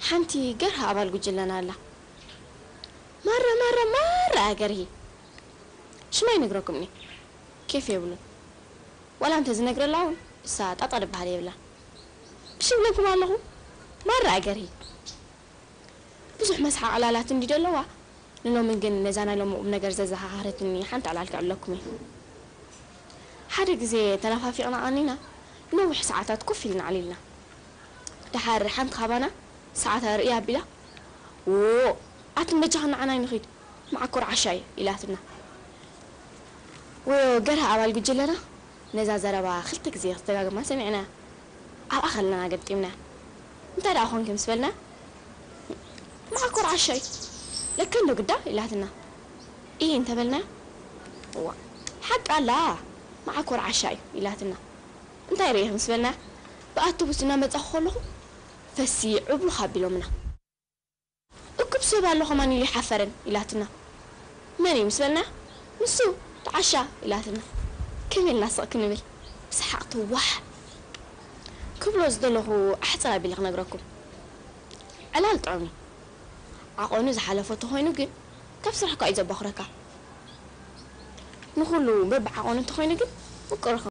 ሓንቲ ገርሃ ኣባል ጉጅለና ኣላ። ማራ፣ ማራ፣ ማራ እያ ገርሂ። ሽማ ይነግረኩም እየ። ኬፍ የብሉን። ዋላ እንተ ዝነግረላ እውን እሳ ጣጣ ድበሃል የብላን። ብሽ ይብለኩም ኣለኹ? ማራ እያ ገርሂ። ብዙሕ መስሓቕ ዕላላት እንዲ ደለዋ፣ ንሎምን ግን ነዛ ናይ ሎሚ ቁም ነገር ዘዘኻኸረትኒ ሓንቲ ዕላል ክዕለኩም እየ። ሓደ ግዜ ተናፋፊቕና ቀኒና፣ ነዊሕ ሰዓታት ኮፍ ኢልና ኣዕሊልና። ደሓር ሓንቲ ካባና ሰዓታ ርእያ ኣቢላ፣ "ዎ፣ ኣትን በጃኽን ንዓናይ ንኺድ፣ መዓኮር ዓሻ እዩ" ኢላትና። ወዮ ገርሃ ኣባል ጉጅለና ነዛ ዘረባ ክልተ ግዜ ክትደጋግማ ሰሚዕናያ። ኣብኣ ከለና ገጢምናያ። "እንታይ ደኣ ኾንኪ?" ምስ በልና፣ "መዓኮር ዓሻ እዩ፣ ለከ እንዶ ግዳ" ኢላትና። "ኢሂ" እንተበልናያ፣ "እዋ፣ ሓቂ ኣላ፣ መዓኮር ዓሻ እዩ" ኢላትና። "እንታይ ርእኺ?" ምስ በልና፣ ብኣቶቡስ እናመጻኹ ከለኹ ፈሲ ዕብሉኽ ኣቢሎምና። "እኩብ ሰብ ኣሎ ከማን ኢሉ ይሓፈረን" ኢላትና። "መን እዩ?" ምስ በልና፣ "ንሱ፣ እቲ ዓሻ" ኢላትና። ከመይ ኢልና ስቕ ክንብል? ብሰሓቕ ትዋሕ። ክብሎ ዝደለኹ ኣሕጽር ኣቢለ ክነግረኩም። ዕላል ጥዑም እዩ። ዓቐኑ ዝሓለፎ ተኾይኑ ግን ካብ ስራሕካ እዩ ዘባኹረካ። ንኹሉ በብዓቐኑ እንተኾይኑ ግን ምቅርኹም።